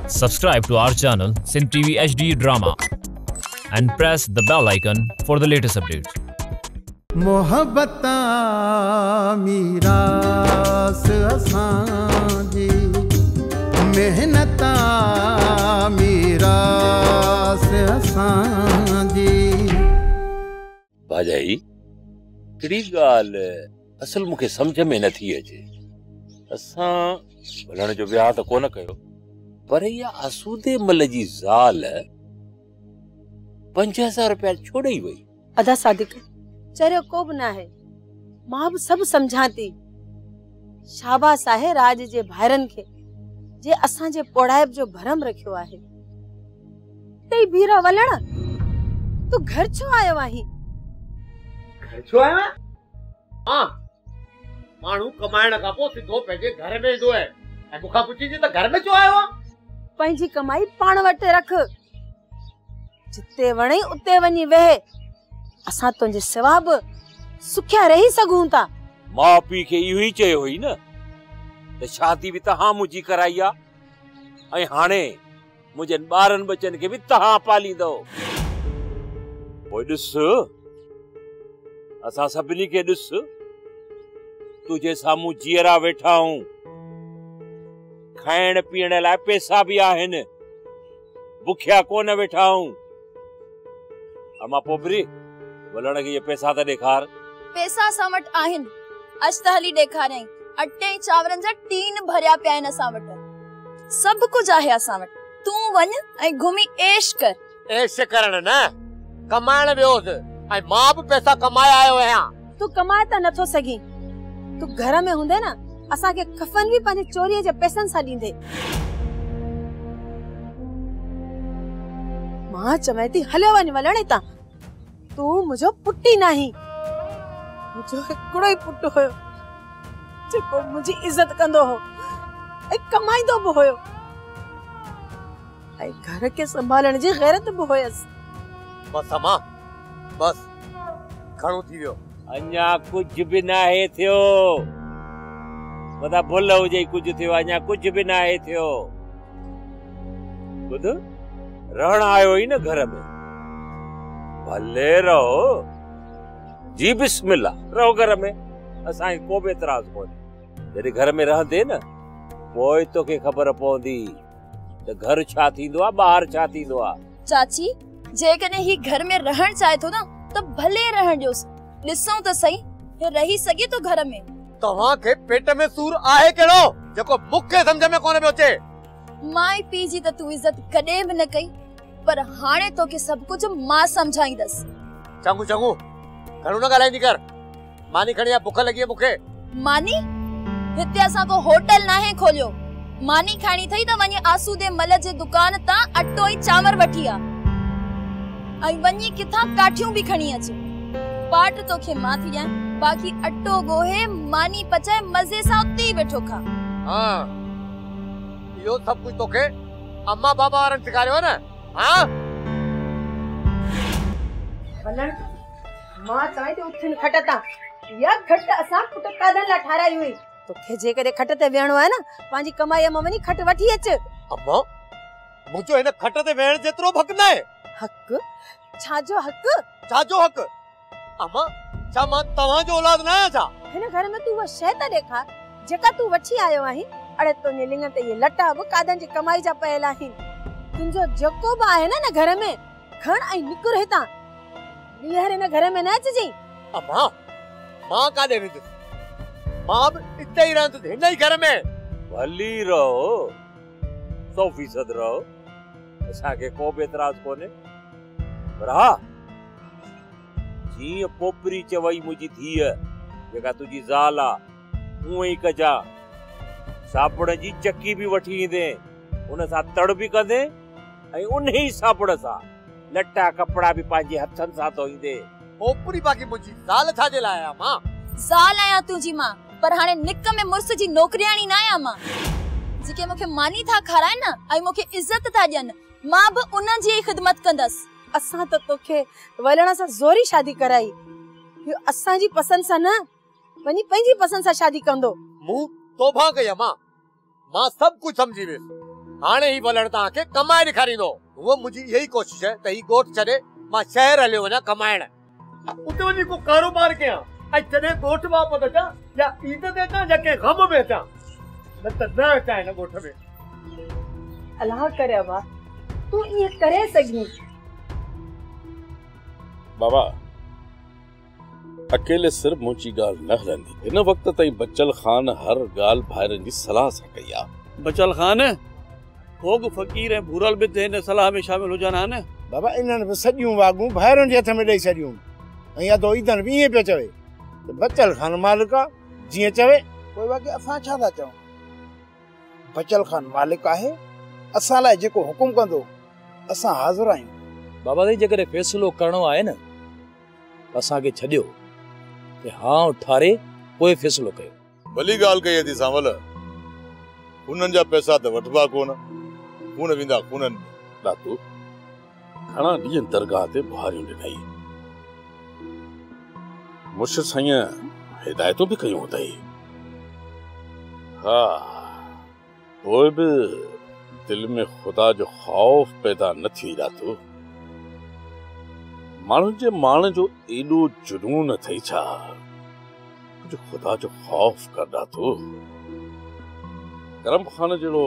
Subscribe to our channel Sindh TV HD Drama and press the bell icon for the latest updates. मोहब्बत मीरास असांजी, मेहनत मीरास असांजी। भाॼाई, कहिड़ी ॻाल्हि असल मूंखे सम्झ में नथी अचे। असां भलण जो वियाह त कोन कयो, पर इहा आसूदे मल जी ज़ाल 5000 रुपया छो ॾेई वई? अदा सादिक, चरियो को बि न आहे, मां बि सभु सम्झां थी। शाबाश आहे राज जे भाइरनि खे, जे असांजे पोड़ाइब जो भरम रखियो आहे। ते बीरा वलण, तूं घर छो आयो आहीं? घर छो आयो आहियां? हां, माण्हू कमाइण खां पोइ सिधो पंहिंजे घर में ईंदो आहे, ऐं मूंखां पुछींदी त घर में छो आयो आहीं? पंहिंजी कमाई पाण वटि रख, जिते वणई उते वञी वेह। असां तुंहिंजे सिवा बि सुखिया रही सघूं था। माउ पीउ खे इहो ई चयो हुई न त शादी बि तव्हां मुंहिंजी कराई आहे, ऐं हाणे मुंहिंजनि ॿारनि बचनि खे बि तव्हां पालींदव। पोइ ॾिस, असां सभिनी खे ॾिस, तुंहिंजे साम्हूं जीअरा वेठा आहियूं, खाइण पीअण लाइ पैसा बि आहिनि, बुखिया कोन वेठा आहियूं। अम्मा पोपरी, वलण खे इहे पैसा त ॾेखार। पैसा असां वटि आहिनि, अॼु त हली ॾेखारियाई। अटे ऐं चांवरनि जा टीन भरिया पिया आहिनि असां वटि, सभु कुझु आहे असां वटि। तूं वञ ऐं घुमी ऐश कर। ऐश करण न, कमाइण वियो हुउसि, ऐं मां बि पैसा कमाए आयो आहियां। तूं कमाए त नथो सघीं, तूं घर में हूंदे न, असांखे कफन बि पंहिंजे चोरीअ जे पैसनि सां ॾींदे। मां चवां थी हलियो वञ वलण हितां, तूं मुंहिंजो पुट ई नाहीं। मुंहिंजो हिकिड़ो ई पुट हुयो जेको मुंहिंजी इज़त कंदो हो ऐं कमाईंदो बि हुयो, ऐं घर खे संभालण जी ग़ैरत बि हुयसि। बसि अम्मा, बसि, घणो थी वियो। अञा कुझु बि नाहे थियो, मथां भुल हुजे कुझु थियो, अञा कुझु बि नाहे थियो। ॿुध, रहण आयो ई न घर में, भले रहो जी, बिस्मिल्ला रहो घर में, असांखे को बि एतिराज़ कोन्हे। जॾहिं घर में रहंदे न, पोइ तोखे ख़बर पवंदी त घर छा थींदो आहे, ॿाहिरि छा थींदो आहे। चाची, जेकॾहिं ही घर में रहण चाहे थो न, त भले रहण ॾियोसि, ॾिसूं त सही हे रही सघे थो घर में। तव्हांखे पेट में सूर आहे कहिड़ो, जेको मूंखे सम्झ में कोन पियो अचे? माई पीउ जी त तूं इज़त कॾहिं बि न कई, पर हाणे तोखे सभु कुझु मां सम्झाईंदसि। चङो चङो, घणो न ॻाल्हाईंदी कर, मानी खणी आहे, बुख लॻी आहे मूंखे। मानी? हिते असां को होटल नाहे खोलियो। मानी खाइणी अथई त वञी आसूदे मल जे दुकान तां अटो ऐं चांवर वठी आ, ऐं वञी किथां काठियूं बि खणी अच। पाट तोखे मां थी ॾियां, बाक़ी अटो ॻोहे मानी पचाए मज़े सां उते ई वेठो खा। हा, इहो सभु कुझु तोखे अम्मा बाबा वारनि सेखारियो न? हा वलण, मां चवां थी उथिनि खट तां, इहा खट असां पुट कादनि लाइ ठाराई हुई। तोखे जेकॾहिं खट ते वेहणो आहे न, पंहिंजी कमाईअ मां वञी खट वठी अच। अम्मा, मुंहिंजो हिन खट ते वेहण जेतिरो बि हक़ न आहे। हक़? छाजो हक़? छाजो हक़? अम्मा, छा मां तव्हांजो औलाद न आहियां छा? हिन घर में तूं उहा शइ त ॾेखार जेका तूं वठी आयो आहीं। अड़े तुंहिंजे लिंग ते इहे लटा बि कादनि जी कमाई जा पयल आहिनि। तुंहिंजो जेको बि आहे न घर में, खण ऐं निकिर हितां, ॿीहर हिन घर में न अचिजांइ। अम्मा, मां काॾे वेंदुसि? मां बि हिते ई रहंदुसि, हिन ई घर में। भली रहो, 100% रहो, असांखे को बि एतिराज़ कोन्हे। पर हा, जीअं पोपरी चवई मुंहिंजी धीअ, जेका तुंहिंजी ज़ाल आहे, उअं ई कजां। साबुण जी चकी बि वठी ईंदे, उन सां तड़ बि कंदे, ऐं उन ई साबुण सां लटा कपिड़ा बि पंहिंजे हथनि सां धोईंदे। पोपरी बाक़ी मुंहिंजी ज़ाल छाजे लाइ आहियां मां? ज़ाल आहियां तुंहिंजी मां, पर हाणे निक में मुड़ुस जी नौकरियाणी न आहियां मां। जेके मूंखे मानी था खाराइनि न, ऐं मूंखे इज़त था ॾियनि, मां बि उन्हनि जी ई ख़िदमत कंदसि। असां त तोखे वलण सां ज़ोरी शादी कराई, इहो असांजी पसंदि सां न, वञी पंहिंजी पसंदि सां शादी कंदो। मूं तौबा कई अम्मा, मां सभु कुझु सम्झी वियुसि। हाणे ही वलण तव्हांखे कमाए ॾेखारींदो। हूअं मुंहिंजी इहा ई कोशिश आहे त ही ॻोठ छॾे मां शहर हलियो वञा कमाइण, उते वञी को कारोबार कयां ऐं जॾहिं ॻोठ वापसि अचां या ईद ते अचां या कंहिं ग़म में अचां, न त न अचां हिन ॻोठ में। अलाह करे अवा तूं ईअं करे सघीं। बाबा अकेले सिर्फ मुंहिंजी ॻाल्हि न हलंदी। हिन वक़्त ताईं बचल ख़ान हर ॻाल्हि भाइरनि जी सलाह सां कई आहे। बचल ख़ान भोग फ़क़ीर ऐं भूरल बि त हिन सलाह में शामिल हुजनि हा न। बाबा इन्हनि बि सॼियूं वाॻूं भाइरनि जे हथ में ॾेई छॾियूं ऐं अदो ईदन बि ईअं पियो चवे त बचल ख़ान मालिक आहे, जीअं चवे। पोइ बाक़ी असां छा था चऊं? बचल ख़ान मालिक आहे, असां लाइ जेको हुकुम कंदो असां हाज़िर आहियूं। बाबा साईं जेकॾहिं फ़ैसिलो करिणो आहे न असांखे छॾियो त हा ठारे पोइ फ़ैसिलो कयो। भली ॻाल्हि कई अथई सांवल, खूननि जा पैसा त वठिबा कोन, खून वेंदा खूननि में। दातू घणा ॾींहं दरगाह ते बुहारियूं ॾिनई, मुर्शिद साईं हिदायतूं बि कयूं अथई। हा पोइ बि दिलि में ख़ुदा जो ख़ौफ़ पैदा न थी दातू। माण्हुनि जे माण जो एॾो जुनून अथई छा? कुझु ख़ुदा जो ख़ौफ़ कर दातू। करम ख़ान जहिड़ो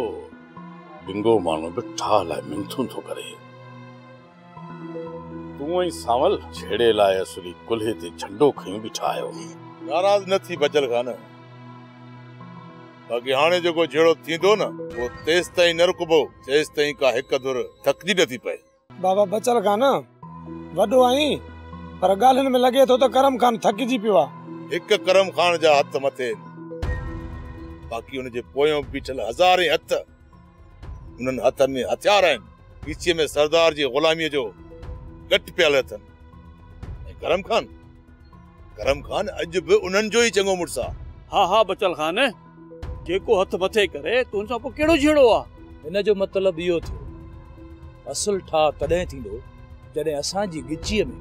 डिंगो माण्हू बि ठाह लाइ मिंथूं थो करे। तूं ऐं सांवल झेड़े लाइ असुरी कुल्हे ते झंडो खयूं बीठा आहियो। नाराज़ न थी बचल ख़ान, बाक़ी हाणे जेको झेड़ो थींदो न उहो तेसि ताईं न रुकबो जेसि ताईं का हिकु धुर थकिजी नथी पए। बाबा बचल ख़ान वॾो आहीं पर ॻाल्हियुनि में लॻे थो त करम ख़ान थकिजी पियो आहे। हिकु करम ख़ान जा हथ मथे आहिनि, बाक़ी हुनजे पोयां बीठल हज़ारे हथ, उन्हनि हथनि में हथियार आहिनि। ॻिचीअ में सरदार जी ग़ुलामीअ जो गट पियल अथनि। ऐं करम ख़ान अॼु बि उन्हनि जो ई चङो मुड़ुस आहे। हा हा बचल ख़ान, जेको हथ मथे करे त हुन सां पोइ कहिड़ो झेड़ो आहे? हिन जो मतिलबु इहो थियो असुल ठाह तॾहिं थींदो जॾहिं असांजी ॻिचीअ में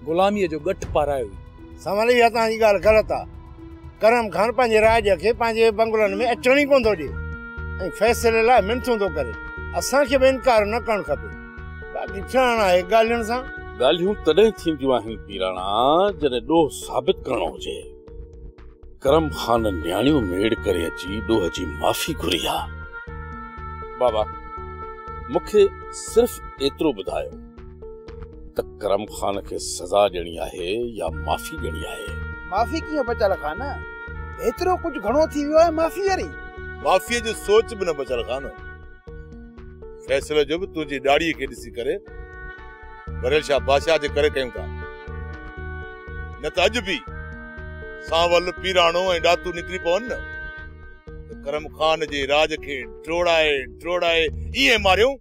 ग़ुलामीअ जो ॻठ पारायो वेंदो। संवल इहा तव्हांजी ॻाल्हि ग़लति आहे। करम ख़ान पंहिंजे राज खे पंहिंजे बंगलनि में अचणु ई कोन थो ॾिए ऐं फ़ैसिले लाइ मिंथूं थो करे। असांखे बि इनकार न करणु खपे, बाक़ी थियणु आहे ॻाल्हियुनि सां। ॻाल्हियूं तॾहिं थींदियूं आहिनि पीराणा जॾहिं ॾोह साबित करिणो हुजे। करम ख़ान नियाणियूं मेड़ करे अची ॾोह जी माफ़ी घुरी आहे। बाबा मूंखे सिर्फ़ एतिरो ॿुधायो त करम ख़ान खे सज़ा ॾियणी आहे या माफ़ी ॾियणी आहे? माफ़ी कीअं बचल ख़ान? एतिरो कुझु घणो थी वियो आहे, माफ़ी वरी? माफ़ीअ जो सोच बि न बचल ख़ान। फ़ैसिले जो बि तुंहिंजी ॾाढ़ीअ खे ॾिसी करे बरेल शाह बादशाह जे करे कयूं था, न त अॼु बि सांवल पीराणो ऐं ॾातू निकिरी पवनि न त करम ख़ान जे राज खे ड्रोड़ाए ड्रोड़ाए ईअं मारियूं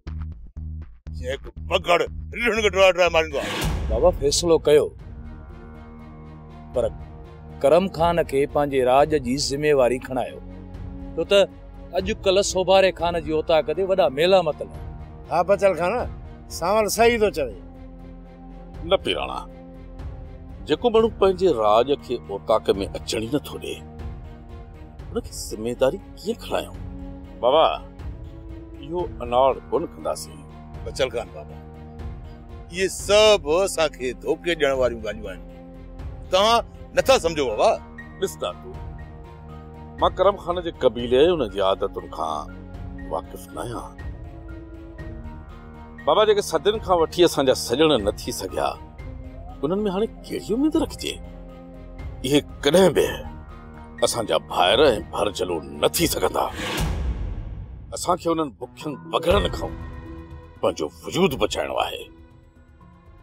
जीअं हिकु बघड़ रिढुनि खे ड्रोड़ाए ड्रोड़ाए मारींदो आहे। बाबा फ़ैसिलो कयो पर करम ख़ान खे पंहिंजे राज जी ज़िम्मेवारी खणायो, छो त अॼुकल्ह सोभारे ख़ान जी औताक ते वॾा मेला मतिल। हा बचल ख़ान, सांवल सही थो चवे। न पीराणा, जेको माण्हू पंहिंजे राज खे औताक में अचण ई नथो ॾिए हुनखे ज़िम्मेदारी कीअं खणायूं? बाबा इहो अनाड़ कोन कंदासीं। बचल ख़ान बाबा, इहे सभु असांखे धोखे ॾियण वारियूं ॻाल्हियूं आहिनि, तव्हां नथा सम्झो बाबा। ॾिस दादू, मां करम ख़ान जे क़बीले ऐं हुनजी आदतुनि खां वाक़िफ़ न आहियां। बाबा जेके सदियुनि खां वठी असांजा सॼण न थी सघिया उन्हनि में हाणे कहिड़ी उमेद रखिजे? इहे कॾहिं बि असांजा भाइर ऐं भरजलो न थी सघंदा। असांखे उन्हनि बुखियुनि बघड़नि खां पंहिंजो वजूद बचाइणो आहे।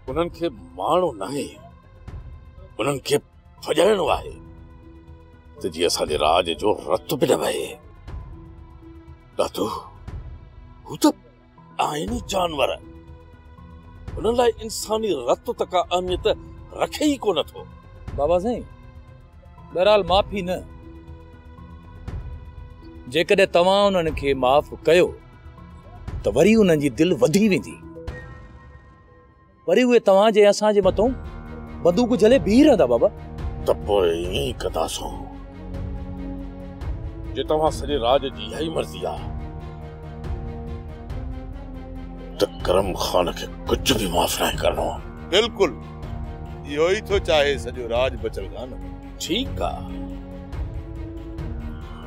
उन्हनि खे मारणो नाहे, उन्हनि खे भॼाइणो आहे त जीअं असांजे राज जो रत बि न वहे। दादू, हू त आहिनि जानवर, उन्हनि लाइ इंसानी रत त का अहमियत रखे ई कोन थो। बाबा साईं, बहरहाल माफ़ी न, जेकॾहिं तव्हां उन्हनि खे माफ़ कयो त वरी उन्हनि जी दिलि वधी वेंदी, वरी उहे तव्हांजे असांजे मथां बंदूक झले बीह रहंदा। बाबा त पोइ ईअं ई कंदासूं, जे तव्हां सॼे राज जी इहा ई मर्ज़ी आहे त करम खान खे कुझु बि माफ़ नाहे करिणो। बिल्कुलु इहो ई थो चाहे सॼो राज बचल खान। ठीकु आहे,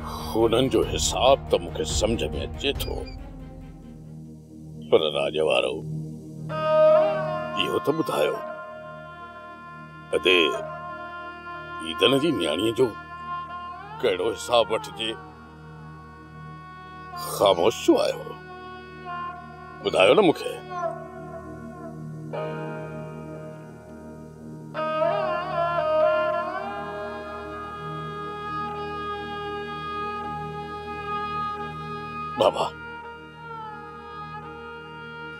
हुननि जो हिसाब त मूंखे सम्झ में अचे थो, पर राज वारो इहो त ॿुधायो अदे ईदन जी नियाणीअ जो कहिड़ो हिसाब वठिजे? ख़ामोश छो आहियो? ॿुधायो न मूंखे। बाबा,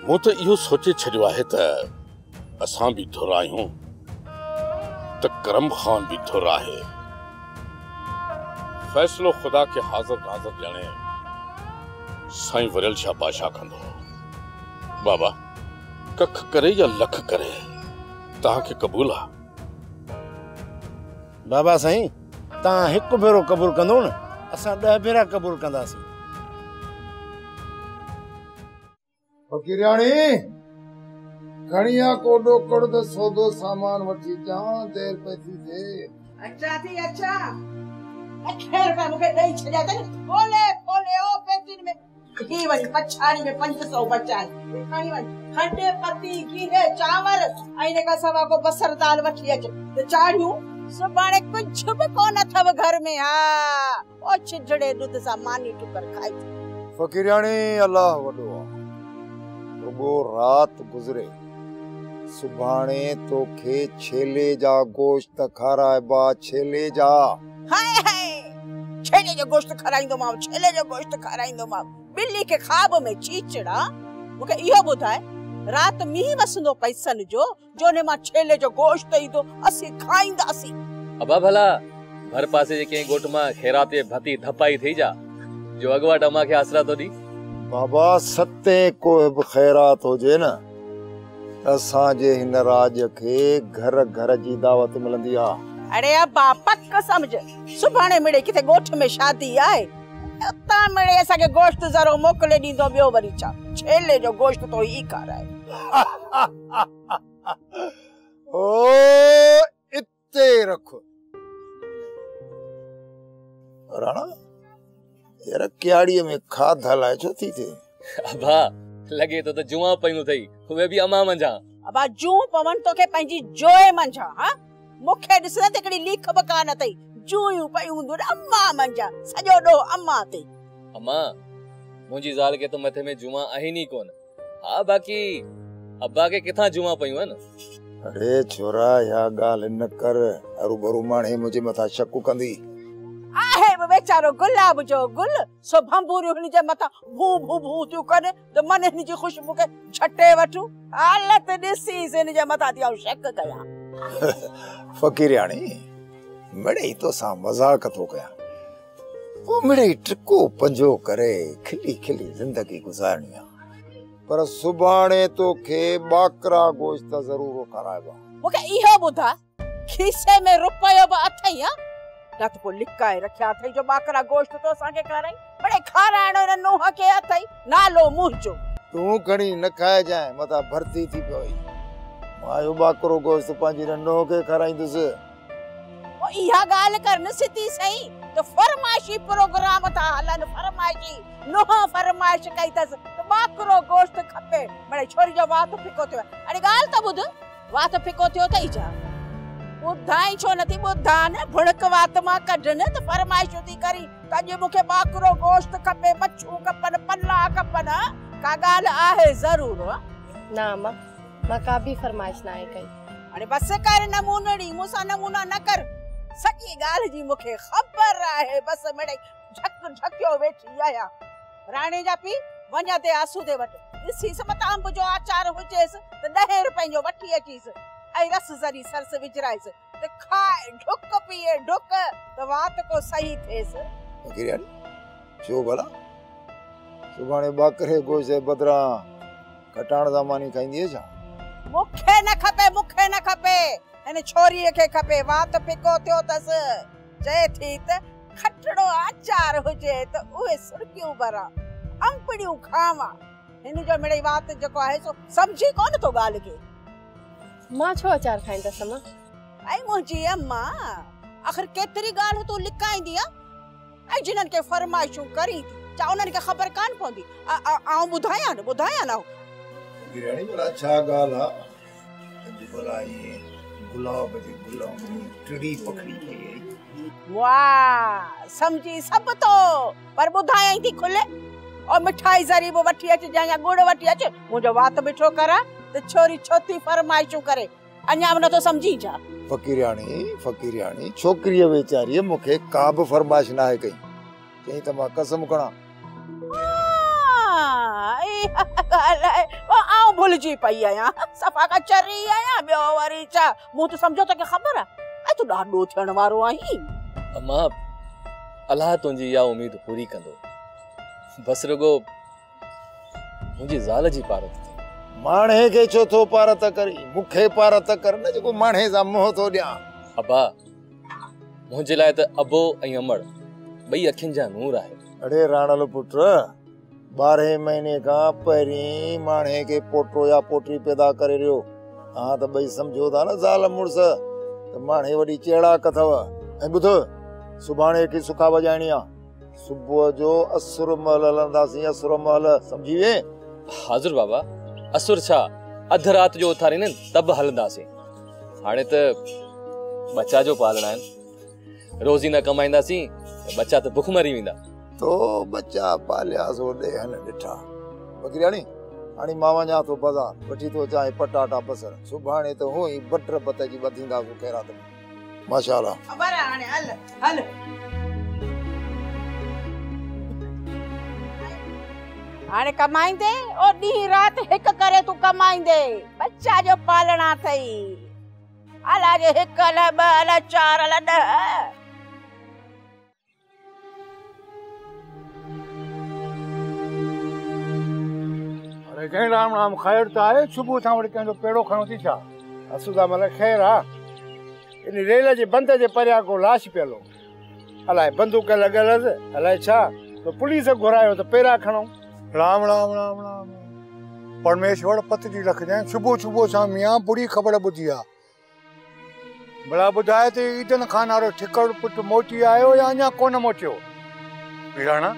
मूं त इहो सोचे छॾियो आहे त असां बि धुर आहियूं त करम खान बि धुर आहे। फ़ैसिलो ख़ुदा खे हाज़िर नाज़िर ॼाणे साईं वरियल शाह बादशाह कंदो। बाबा, कख करे या लख करे तव्हांखे क़बूल आहे? बाबा साईं, तव्हां हिकु भेरो क़बूल कंदो न, असां 10 भेरा क़बूल कंदासीं। फकीराणी, खणी आ को ॾोकड़ त सौदो सामान वठी अचां, देरि पई थी थिए। अचां थी अचां, 8 रुपया मूंखे ॾेई छॾिया अथनि, खोले खोले ओ पेटियुनि में ही वञ, पछाड़ी में 500 बचाए खणी वञ, खंड पत्ती घीह चांवर ऐं इन खां सवाइ को बसर दाल वठी अच त चाढ़ियूं। सुभाणे कुझु बि कोन अथव घर में। हा, ओ छिझड़े ॾुध सां मानी टुकर खाई। फकीराणी, अलाह वॾो आहे, रुगो राति गुज़रे, सुभाणे तोखे छेले जा गोश्त खाराइबा, छेले जा। हाय हाय, छेले जो गोश्त खाराईंदोमांव, छेले जो गोश्त खाराईंदोमांव। बिल्ली खे ख़्वाब में चीचड़ा। मूंखे इहो ॿुधाए, राति मींहुं वसंदो पैसनि जो, जो उन मां छेले जो गोश्त ईंदो, असीं खाईंदासीं। अबा भला भर पासे जे कंहिं ॻोठ मां ख़ैरात जे भती धपाई थी जा, जो अॻवाट अम्मा खे आसरा थो ॾी। बाबा, सते को बि ख़ैरात हुजे न, असांजे हिन राज खे घर घर जी दावत मिलंदी आहे। अरे अबा, पक सम्झ, सुभाणे मिड़े किथे ॻोठ में शादी आहे, उतां मिड़े असांखे गोश्त ज़रो मोकिले ॾींदो, ॿियो वरी छा, छेले जो गोश्त तो ई खाराए। ओ इते रख राणा, यार क्याड़ीअ में खाधल आहे छो थी थिए? अबा, लॻे थो त जुआं पयूं अथई, उहे बि अम्मा मंझां। अबा, जूं पवनि तोखे पंहिंजी जोए मंझां। हा, मूंखे ॾिस न त हिकिड़ी लीख बि कान अथई, जूयूं पयूं हूंदियूं अम्मा मंझां, सॼो ॾोह अम्मा ते। अम्मा, मुंहिंजी ज़ाल खे त मथे में जुआं आहिनि ई कोन। हा, बाक़ी अब्बा खे किथां जुआं पयूं आहिनि? अरे छोरा, इहा ॻाल्हि न कर, हरू भरू माणे मुंहिंजे मथां शक कंदी। आहे बि वेचारो गुलाब जो गुल, सो भंबूरियूं हिन जे मथां भू भू भू थियूं कनि त मन हिन जी ख़ुशबू खे झटे वठूं। हालत ॾिसीस हिन जे मथां थी आउं शक कयां। फकीराणी, मिड़ई तोसां मज़ाक थो कयां, पोइ मिड़ई टिको पंजो करे खिली खिली ज़िंदगी गुज़ारणी आहे, पर सुभाणे तोखे ॿाकरा गोश्त ज़रूरु खाराइबा। मूंखे इहो ॿुधाए, खीसे में रुपयो बि अथई हा? न त पोइ लिकाए रखिया अथई जो ॿाकरा गोश्त तो असांखे खाराई? बड़े खाराइणो हिन नूंहं खे अथई, नालो मुंहिंजो। तूं खणी न खाइजांइ, मथां भर्ती थी पियो आहीं। मां इहो ॿाकरो गोश्त पंहिंजी हिन नूंहं खे खाराईंदुसि। इहा ॻाल्हि कर न सिधी सही, त फरमाइशी प्रोग्राम था हलनि, फरमाइशी नूंहं फरमाइश कई अथसि त ॿाकरो गोश्त खपे। बड़े छोरी जो वात फिको थियो। अरे ॻाल्हि त ॿुध, वात फिको थियो अथई छा? ॿुधाई छो नथी? ॿुधा न, भुणक वात मां कढ न त फरमाइशूं थी करी त अॼु मूंखे ॿाकरो गोश्त खपे, मच्छूं खपनि, पला खपनि। का ॻाल्हि आहे ज़रूरु? न अम्मा, मां का बि फरमाइश न आहे कई। अरे बसि कर नमूनड़ी, मूंसां नमूना न कर, सॼी ॻाल्हि जी मूंखे ख़बर आहे। बसि मिड़ई झक झकियो वेठी आहियां। राणे जा पीउ, वञा ते आसूदे वटि, ॾिसीसि मतां अंब जो आचार हुजेसि त 10 रुपयनि जो वठी अचीसि ऐं रस ज़री सरस विझराइसि त खाए ढुक पीए ढुक त वात को सही थिएसि। फकीराणी, छो भला सुभाणे ॿाकरे गोश्त जे बदिरां खटाण सां मानी खाईंदीअ छा? मूंखे न खपे, मूंखे न खपे, हिन छोरीअ खे खपे। वात फिको थियो अथसि, चए थी त खटड़ो आचार हुजे त उहे सुर्खियूं भरां, अंबड़ियूं खावां। हिन जो मिड़ई वात जेको आहे सो सम्झी कोन थो ॻाल्हि खे। मां छो अचार खाईंदसि अम्मा? ऐं मुंहिंजी अम्मा, आख़िर केतिरी ॻाल्हि तूं लिकाईंदी आ? ऐं जिन्हनि खे फरमाइशूं करी थी, छा उन्हनि खे ख़बर कान पवंदी? आउं ॿुधायां न, ॿुधायां न। गिराणी भला छा ॻाल्हि आहे? अॼु भला ईअं गुलाब जे गुल टिड़ी पखड़ी पई आहे। वाह, सम्झी सभु थो, पर ॿुधायां थी खुले। और मिठाई ज़री बि वठी अचिजांइ या गुड़ वठी अच, मुंहिंजो वात मिठो करा त छोरी छो थी फरमाइशूं करे, अञा बि नथो सम्झी छा? फ़क़ीरियाणी, फ़क़ीरियाणी, छोकिरीअ वीचारीअ मूंखे का बि फरमाइश नाहे कई, चई त मां कसम खणां। इहा ॻाल्हि आहे, आउं भुलिजी पई आहियां, सफ़ा खां चरी आहियां। ॿियो वरी छा, मूं त सम्झो तोखे ख़बर आहे, ऐं तूं ॾाढो थियण वारो आहीं। अम्मा, अलाह तुंहिंजी इहा उमेद पूरी कंदो, बसि रुगो मुंहिंजी ज़ाल जी पारत थी। माणे खे छो थो पारत करी? मूंखे पारत कर न, जेको माणे सां मुंहुं थो ॾियां। अबा, मुंहिंजे लाइ त अबो ऐं अमड़ ॿई अखियुनि जा नूर आहे। अड़े राणल पुट, 12 महीने खां पहिरीं माणे खे पोटो या पोटरी पैदा करे रहियो। तव्हां त ॿई सम्झो था न ज़ाल मुड़ुस, त माणे वॾी चेड़ाक अथव। ऐं ॿुध, सुभाणे खे सुखा वॼाइणी आहे, सुबुह जो असुर महिल हलंदासीं, असुर महिल, सम्झी वे? हाज़िर बाबा, असुर छा, अधु राति जो उथारींदा आहिनि त बि हलंदासीं। हाणे त बच्चा जो पालणा आहिनि, रोज़ी न कमाईंदासीं त बच्चा त बुख मरी वेंदा। तो बच्चा पालिया सो ॾेह न ॾिठा। फ़क़ीरियाणी, हाणे मां वञा थो बाज़ार, वठी थो अचां पटाटा बसर, सुभाणे त हूअं ई बटर बत जी ॿधींदासीं ख़ैरात में। माशाअल्लाह। ख़बर आहे हाणे, हल हल। हाणे कमाईंदे, ओ ॾींहुं राति हिकु करे तूं कमाईंदे, बच्चा जो पालणा अथई। अला जे 1 अला 2 अला 4 अला 10। अरे जय राम राम, ख़ैर त आहे? सुबुह सां वरी कंहिंजो पेड़ो खणो थी छा? असुदा मल ख़ैर आहे, इन रेल जे बंद जे परियां को लाश पियल हो, अलाए बंदूक लॻल हुअसि, अलाए छा, त पुलिस घुरायो त पेरा खणो। राम राम राम राम, परमेश्वर पत जी रखजांइ। सुबुह सुबुह सां मियां बुरी ख़बर ॿुधी आहे। भला ॿुधाए त ईदन खान वारो ठिकड़ पुट मोटी आयो या अञा कोन मोटियो? पीराणा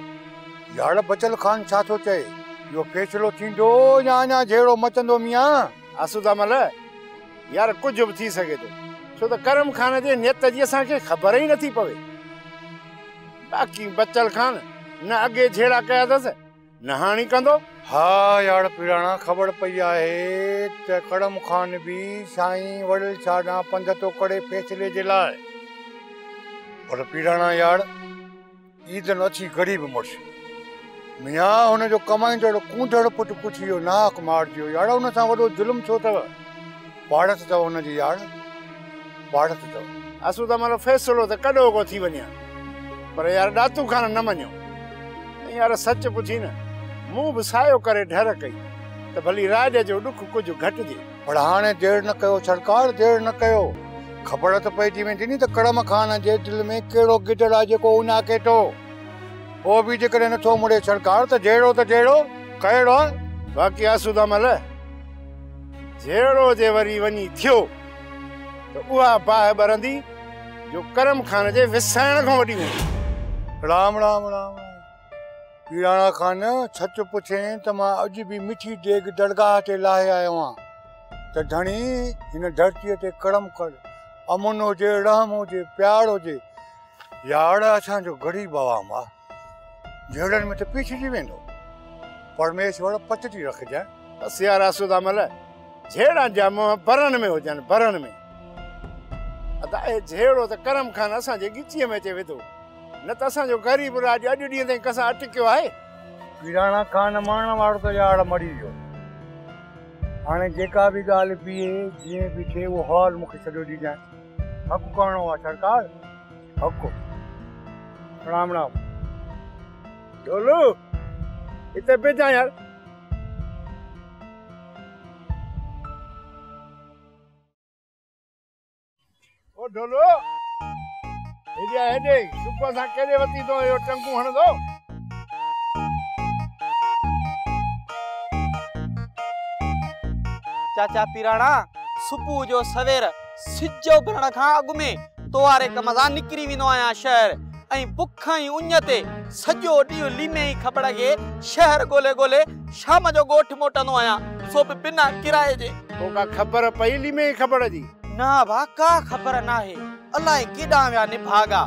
यार, बचल खान छा थो चए? इहो फ़ैसिलो थींदो या अञा झेड़ो मचंदो मियां? आसूदा मल यार, कुझु बि थी सघे थो, छो त करम खान जे नियत जी असांखे ख़बर ई नथी पवे। बाक़ी बचल खान न अॻे झेड़ा कया अथसि, न हाणे कंदो। हा यार पीराणा, ख़बर पई आहे त करम खान बि साईं वॾिल शाह ॾांहुं पंध थो करे फ़ैसिले जे लाइ। पर पीराणा यार, ईद न अची ग़रीब मुड़ुस मियां, हुनजो कमाईंदड़ कूंदड़ पुट पुछी वियो, नाहक मारिजी वियो। यार हुन सां वॾो ज़ुल्म छो अथव? पाड़त अथव हुनजी यार, पाड़त अथव। आसूदा माना फ़ैसिलो त कॾो को थी वञे, पर यार ॾातू खान न मञियो। यार सच पुछी न, मूं बि सायो करे ढर कई त भली राज जो ॾुख कुझु घटिजे। पर हाणे देरि न कयो सरकार, देरि न कयो। ख़बर त पइजी वेंदी नी त करम खान जे दिलि में कहिड़ो गिदड़ आहे जेको उनाके थो। पोइ बि जेकॾहिं नथो मुड़े सरकार त जहिड़ो त जहिड़ो कहिड़ो आहे। बाक़ी आसूदा मल, जहिड़ो जे वरी वञी थियो त उहा बाहि ॿरंदी जो करम खान जे विसाइण खां वॾी हूंदी। राम राम राम। पीराणा खान, सच पुछे त मां अॼु बि मिठी डेग दरगाह ते लाहे आयो आहियां त धणी हिन धरतीअ ते करम कर, अमन हुजे, रहम हुजे, प्यार हुजे। यार असांजो ग़रीब आवाम आहे, झेड़नि में त पीसिजी वेंदो। परमेश्वर पत जी रखजांइ। बसि यार आसूदा मल, झेड़ा जा मुंहुं बरनि में हुजनि, बरनि में। अदा ए झेड़ो त करम खान असांजे ॻिचीअ में अचे विधो, न त असांजो ग़रीब राज अॼु ॾींहं ताईं कंहिंसां अटकियो आहे। पीराणा खान मरण वारो त यार मरी वियो। हाणे जेका बि ॻाल्हि बीहे, जीअं बि थिए, उहो हवाल मूंखे सॼो ॾिजांइ। हक़ करिणो आहे सरकार, हक़। राम राम। ढोलू, हिते बीजां यार। ओ ढोलू, हेॾे हेॾे, सुबुह सां केॾे वती थो इहो टंगूं हणंदो? चाचा पीराणा सुबुह जो सवेर सिज उभरण खां अॻु में तो वारे कम सां निकिरी वेंदो आहियां शहर ऐं बुख ऐं उञ ते सॼो ॾींहुं लीमे ई खबड़ खे शहर ॻोल्हे ॻोल्हे शाम जो ॻोठ मोटंदो आहियां, सो बि बिना किराए जे। तो का ख़बर पई लीमे ई ख़बर जी? न भा, का ख़बर नाहे, अलाए केॾां विया निभागा।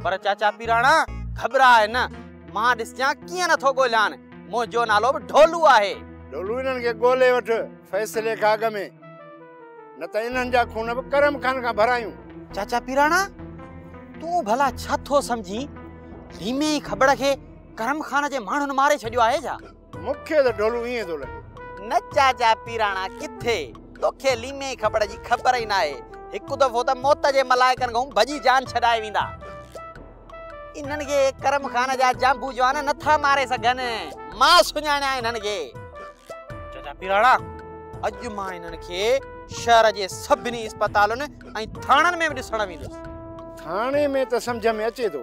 पर चाचा पीराणा घबराए न, मां ॾिसजां कीअं नथो ॻोल्हियां, मुंहिंजो नालो बि ढोलू आहे। ढोलू इन्हनि खे ॻोल्हे वठि फ़ैसिले खां अॻु में, न त इन्हनि जा खून बि करम खान खां भरायूं। चाचा पीराणा तूं भला छा थो सम्झी, लीमे ई ख़बर खे करम खान जे माण्हुनि मारे छॾियो आहे छा? मूंखे त ढोलू ईअं थो लॻे। न चाचा पीराणा किथे, तोखे लीमे ई ख़बर जी ख़बर ई न आहे। हिकु दफ़ो त मौत जे मलाइकनि खां भॼी जान छॾाए वेंदा। इन्हनि खे करम खान जा जांबू जवान नथा मारे सघनि, मां सुञाणियां इन्हनि खे। चाचा पीराणा अॼु मां इन्हनि खे शहर जे सभिनी अस्पतालुनि ऐं थाणनि में बि ॾिसण वेंदुसि। थाणे में त सम्झ में अचे थो,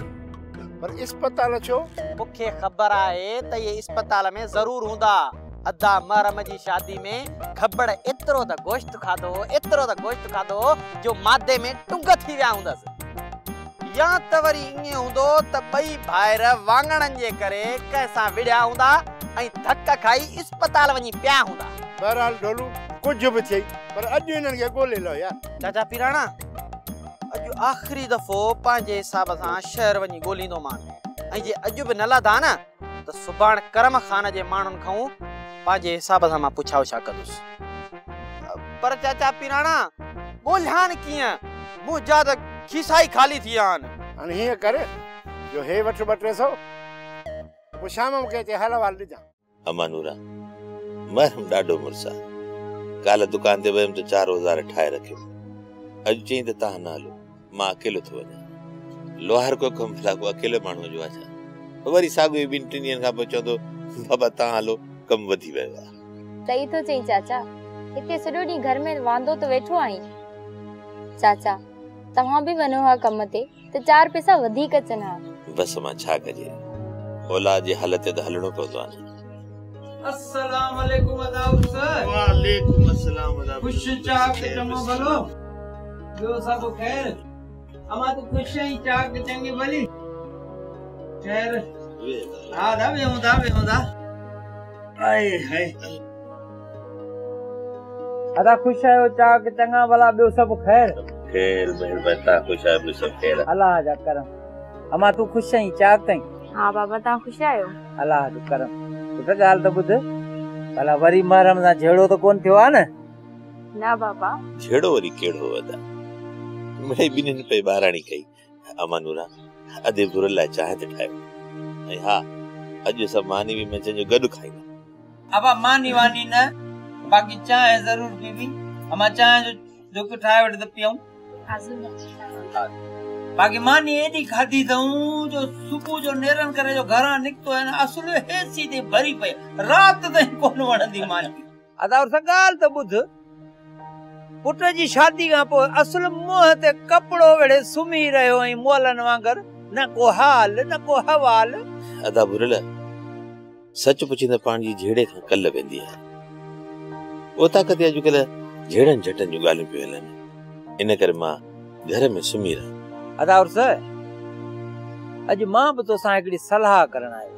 पर अस्पताल छो? मूंखे ख़बर आहे त इहे अस्पताल में ज़रूर हूंदा। अदा महरम जी शादी में खबड़ एतिरो त गोश्त खाधो, एतिरो त गोश्त खाधो जो मादे में टुंग थी विया हूंदसि। या त वरी ईअं हूंदो त ॿई भाइर वाङणनि जे करे कंहिंसां विढ़िया हूंदा ऐं धक खाई अस्पताल वञी पिया हूंदा। बहरहाल ढोलू कुझु बि थिए, पर अॼु इन्हनि खे ॻोल्हे लो यार। चाचा पीराणा अॼु आख़िरी दफ़ो पंहिंजे हिसाब सां शहर वञी ॻोल्हींदोमान, ऐं जे अॼु बि न लधा न त सुभाणे करम खान जे माण्हुनि खां पंहिंजे हिसाब सां मां पुछा उछा कंदुसि। पर चाचा पीराणा ॻोल्हियां कीअं, मुंहिंजा त खीसा ई ख़ाली थी विया आहिनि। हाणे हीअं कर जो हे वठि 200-300, पोइ शाम मूंखे अचे हाल अहिवाल ॾिजां। अमानूरा महरम ॾाढो मुड़ुस आहे। काल्ह दुकान ते वियुमि त 4 औज़ार ठाहे रखियो, अॼु चई त तव्हां न हलो, मां अकेलो थो वञा। लोहार को कमु भला को अकेले माण्हूअ जो आहे छा? वरी साॻियो ई 2-3 ॾींहंनि खां पोइ चवंदो बाबा तव्हां हलो, कमु वधी वियो आहे। सही थो चई चाचा, हिते सॼो ॾींहुं घर में वांदो त वेठो आहीं। चाचा तव्हां बि वञो हा कम ते त 4 पैसा वधीक अचनि हा। बस मां छा कजे, औलाद जे हालत ते त हलणो पवंदो आहे। अस्सलाम वालेकुम अदाब सर। वालेकुम अस्सलाम अदाब। खुश चाक चङो भलो, ॿियो सभु ख़ैर? अमा तूं ख़ुशि आहीं? चाक चङी भली ख़ैर? हा दा वेहूं था, वेहूं था। आए हाय अदा ख़ुशि आहियो? चाक चङा भला, ॿियो सभु ख़ैर? ख़ैर महिरबानी, तव्हां ख़ुशि आहियो? ॿियो सभु ख़ैर, अलाह जा करम। अमा तूं ख़ुशि आहीं? चाक आहीं? हा बाबा तव्हां ख़ुशि आहियो? अलाह जो करम। पुट ॻाल्हि त ॿुध, भला वरी महरम सां झेड़ो त कोन थियो आहे न? न बाबा। झेड़ो वरी कहिड़ो अदा, मिड़ई ॿिन्हिनि पई ॿाराणी कई। अमानूरा अधे भुरल लाइ चांहि त ठाहियो, ऐं हा अॼु सभु मानी बि मंझंदि जो गॾु खाईंदा। अबा मानी वानी न, बाक़ी चांहि ज़रूर पीबी। अमा चांहि जो ढुक ठाहे वठि त पियूं। बाक़ी मानी एॾी खाधी अथऊं जो सुबुह जो नेरनि करे जो घरां निकितो आहे न, असुलु हेसी ते भरी पई, राति ताईं कोन वणंदी मानी। अदा उस ॻाल्हि त ॿुध, पुट जी शादी खां पोइ असुलु मुंहं ते कपिड़ो वेड़े सुम्ही रहियो आहीं मुअलनि वांगुरु, न को हाल न को हवाल। अदा भुरल सच पुछी त पाण जी झेड़े खां कल वेंदी आहे। ओताक ते अॼुकल्ह झेड़नि झटनि जूं ॻाल्हियूं पियूं हलनि, इन करे मां घर में सुम्ही रहां। अदा उर्स अॼु मां बि तोसां हिकिड़ी सलाह करण आयो।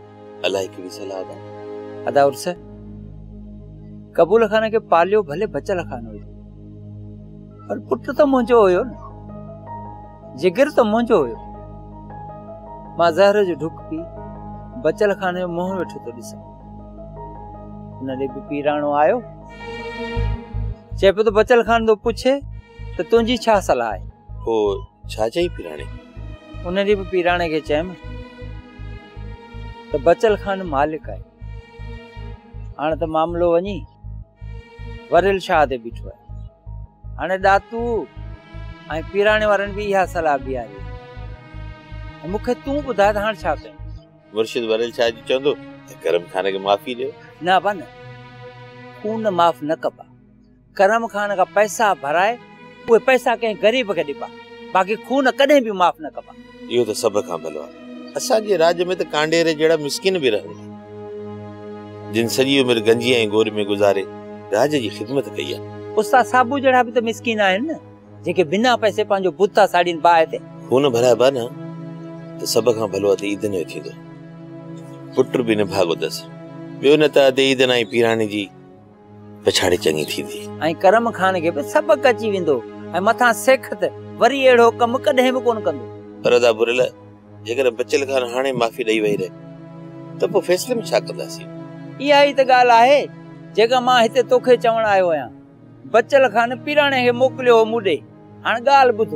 अलाए कहिड़ी सलाह अदा? अदा उर्स कबूल खान खे पालियो भले बचल खान हुयो, पर पुट त मुंहिंजो हुयो न, जिगर त मुंहिंजो हुयो। मां ज़हर जो ढुक पी बचल खान जो मुंहुं वेठो थो ॾिसां। हुन ॾे बि पीराणो आयो, चए पियो त बचल खान थो पुछे त तुंहिंजी छा सलाह आहे? पोइ छा चई पीराणे? उन ॾींहुं बि पीराणे खे चयमि त बचल खान मालिक आहे, हाणे त मामिलो वञी वरिल शाह ते बीठो आहे। हाणे दातू ऐं पीराणे वारनि बि इहा सलाह बीहारी, मूंखे तूं ॿुधाए त हाणे छा कयूं? मुर्शिद वरिल शाह जी चवंदो त करम खान खे माफ़ी ॾियो। न अबा न, खून माफ़ न कबा। करम खान खां पैसा भराए उहे पैसा कंहिं ग़रीब खे ॾिबा, बाक़ी खून कॾहिं बि माफ़ न कबा। इहो त सभ खां भलो आहे। असांजे राज में त कांडेरे जहिड़ा मिसकिन बि रहनि था, जिन सॼी उमिरि गंजी ऐं गोर में गुज़ारे राज जी ख़िदमत कई आहे। استاد صابو जहिड़ा बि त मिसकीन आहिनि न, जेके बिना पैसे पंहिंजो बुत था साड़ीनि बाहि ते। खून भराइबा न त सभ खां भलो अदे ईदन जो थींदो। पुट बि न भाॻो अथसि, ॿियो न त अदे ईदन ऐं पीराणी जी पिछाड़ी चङी थींदी। ऐं करम खान खे बि सबक़ अची वेंदो ऐं मथां सेखत वरी अहिड़ो कमु कॾहिं बि कोन कंदो। पर अदा बुरल, जेकॾहिं बचल खान हाणे माफ़ी ॾेई वही रहे त पोइ फ़ैसिले में छा कंदासीं? इहा ई त ॻाल्हि आहे जेका मां हिते तोखे चवण आयो आहियां। बचल खान पीराणे खे मोकिलियो हो मूं ॾे। हाणे ॻाल्हि ॿुध,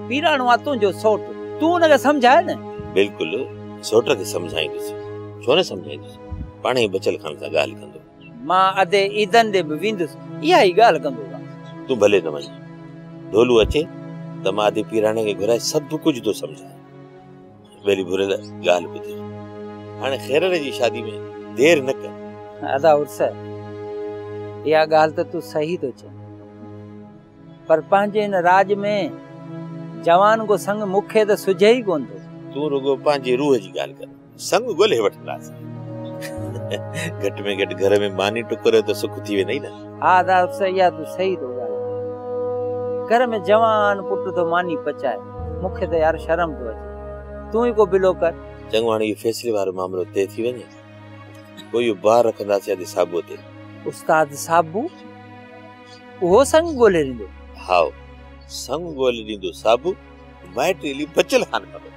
पीराणो आहे तुंहिंजो सौट, तूं हुनखे सम्झाए न। बिल्कुलु, सौट खे सम्झाईंदुसि, छो न सम्झाईंदुसि, पाण ई बचल खान सां ॻाल्हि कंदो। मां अदे ईदन ॾे बि वेंदुसि, इहा ई ॻाल्हि कंदो। तूं भले न वञ, ढोलू अचे त मां अदे पीराणे खे घुराए सभु कुझु थो सम्झाए। वेरी भुरल ॻाल्हि ॿुध, हाणे ख़ैरल जी शादी में देरि न कर। अदा उर्स, इहा ॻाल्हि त तूं सही थो चए, पर पंहिंजे हिन राज में जवान को संग मूंखे त सुझे ई कोन थो। तूं रुगो पंहिंजे रूह जी ॻाल्हि कर, संग ॻोल्हे वठंदासीं। घटि में घटि घर में मानी टुकर त सुख थी वेंदई न। हा अदा उर्स, इहा तूं सही थो ॻाल्हाए। घर में जवान पुट थो मानी पचाए, मूंखे त यार शर्म थो अचे। तूं ई को बिलो कर। चङो, हाणे इहो फ़ैसिले वारो मामिलो तय थी वञे, पोइ इहो बार रखंदासीं अदे साबूअ ते। उस्ताद साबू उहो संग ॻोल्हे ॾींदो? हा, संग ॻोल्हे ॾींदो साबू, माइट एली बचल खान कंदो।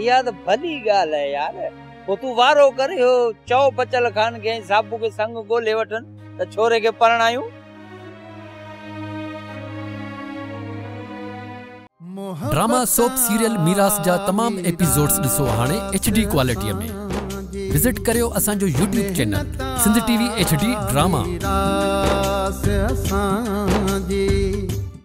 इहा त भली ॻाल्हि आहे यार। पोइ तूं वारो कर, इहो चओ बचल खान खे ऐं साबू खे संग ॻोल्हे वठनि त छोरे खे परणायूं। ड्रामा सोप सीरियल मीरास जा तमाम एपिसोड्स ॾिसो हाणे एच डी क्वालिटीअ में। विज़िट करियो असांजो YouTube channel Sindh TV H D drama. मीरास असां